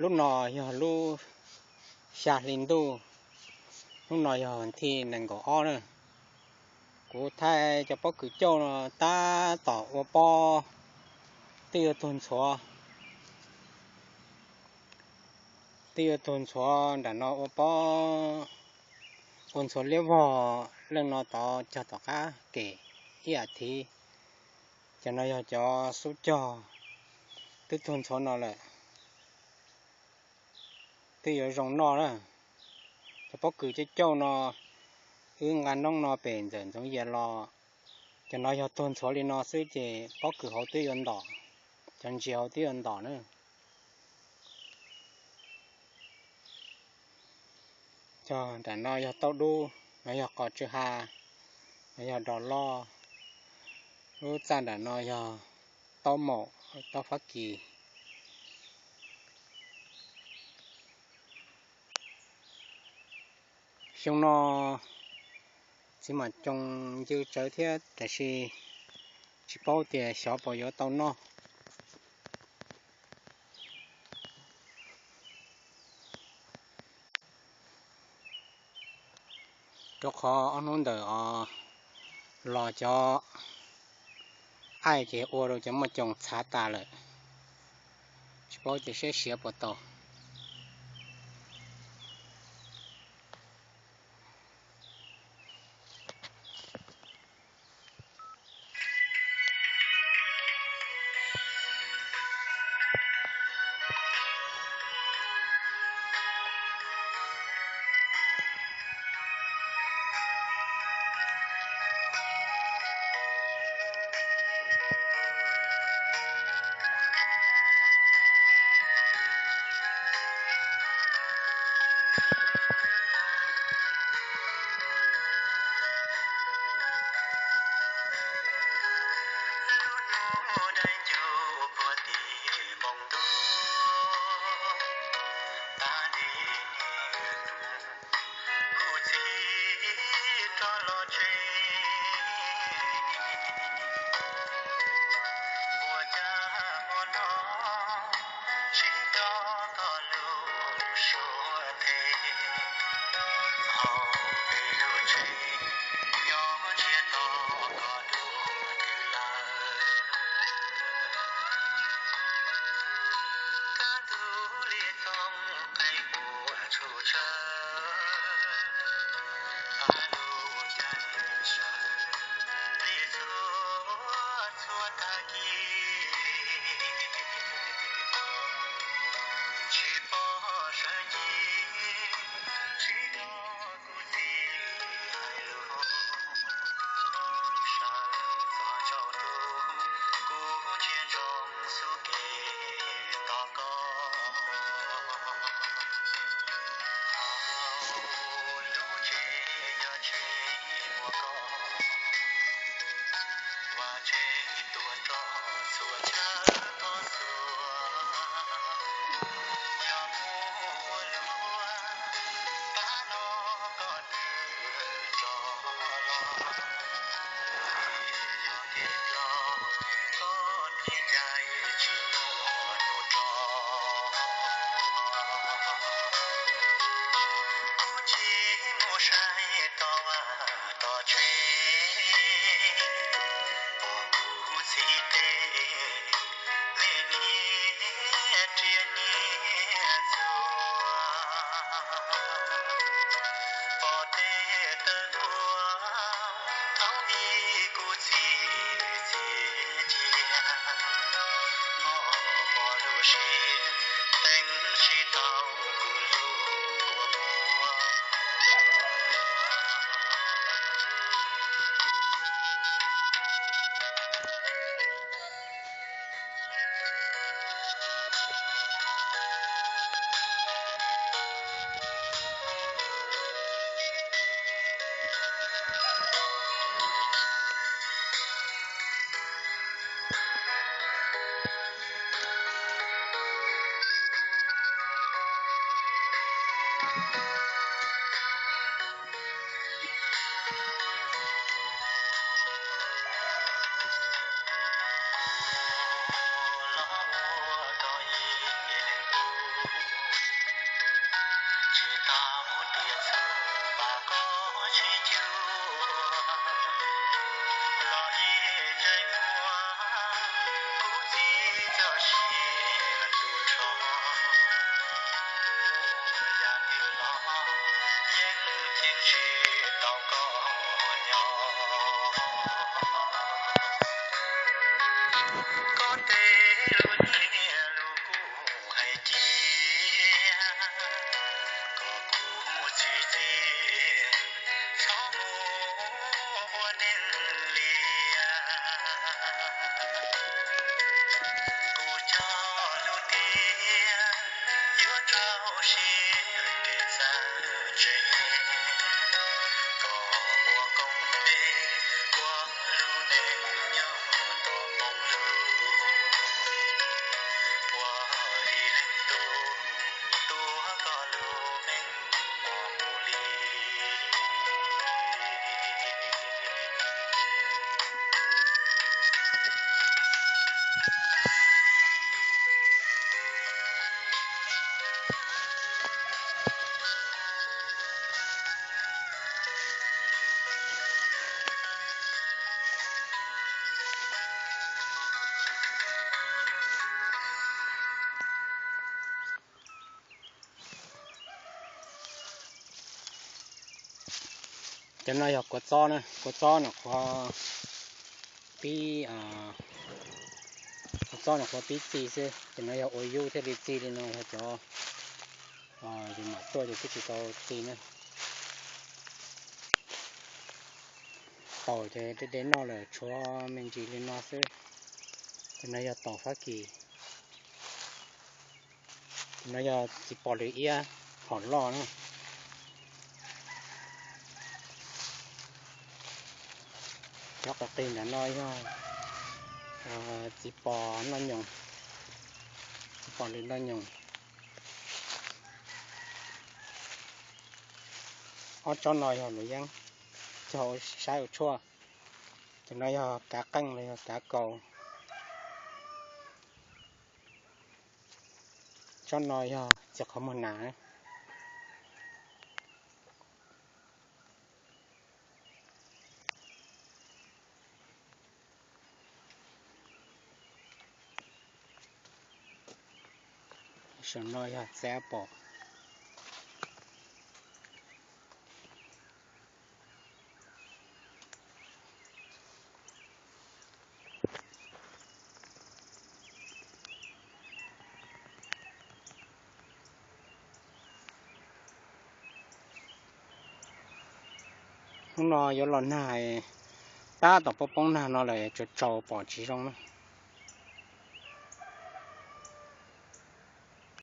Lub no yog lub xya hli ntuj, lub no yog thij nees nkaum ob na. Kuv thaij cov pob kws cauj no tab tom ua pob, twb yuav tuag ntxhuav, twb yuav tuag ntxhuav nram no ua pob, ua ntxhuav liab vog. Leej no tod cog tom qab kem ib as thiv. Cov no yog cov xub cog, twb tuag ntxhuav no lawm, twb yuav zoo noj na. Cov pob kws cauj cauj no, wb nqa noob no pem ntxawm Ntxoov Yias los, cov no yog tuag ntxhuav li no xwb ces pob kws hauv twb yuav ntom, cov ntsis hauv twb yuav ntom na. Cog nram no yog tauj dub, no yog qos tsw ha, no yog dos loj. Lub txaj nram no yog taub maum, taub fab kis. Xyoo no txiv mam coos ncw tsawv thiab tiam sis tsis paub tias xyov puas yuav tau noj. Rau qhov ob hnub ntawm os los cov aij ces ua rau cov moj coos txhav tas lawm, tsis paub tias siab siav puas tau. Lub hnub dai ncuj puag tim npoo ntuj, tag li kuv txiv rov los tsev. Ua cas hmo no tsis nco koj lub suab teb, hauv peb lub tsev nyob ntsiag to koj dua twg lawm. Kaj ntug li tooj qe puas tshum tsawv, hab lub caij sawv li txhua txhua tag kis. Tsis pom sawv ncig, tsis nco kuv txiv hais lus, sawv txog tsaus ntuj kuv ntsia ntsoov xub ke tos koj. Lub tsev yog tsev muaj koj, vaj tsev tuaj nrog txhua chaw toj xua. Yog mus ua luaj, pab no koj twb tso los, yog kev coj koj thiaj cai tsis muaj hnub tso. Kuv tsis mus saib tom vaj tom tsev, pom kuv txiv tes me nyiaj riam nyiaj txuas, pom tej tawg kua thaum ub kuv txiv txiav cia, mob mob lub siab teeb tsis tau kuv lub kua muag. Koj tej lub nyiaj lus kuj hais tias koj kuj tsis txiv, txhob mus ua neeg liam. Kuv cog lus tias yuav rau siab kev txawj ntse, koj ua koob peb ua lub neej nyob tau poob lug, ua ib leeg tub tuav koj lub meej mom mus li. Cov no yog kua txob na, kua txob no qhuav pib, kua txob no qhuav pib txi xwb, ces no yog ua yub thiaj li txi li no, yog cov yus mam tuaj ces twb tsis tau txi na. Taum ces deb deb noj lawm, tshuav me ntsis li no xwb. Ces no yog taum Fab Kis. No yog txiv pos lws iab hom loj na. Cov qis qis ntawm no yog txiv pos noj nyoos, txiv pos lws noj nyoos. Ob tsob no yog luv yeeb, cog ua saib ua tshuaj. Ces no yog kav qeej los yog kav kaus. Tsob no yog txiv qhov muag nas. Saum no yog txiv pos. Hnub no yuav los nag, tab tom poob poob nag no lawm tsuas tsaus pom tsis zoo na.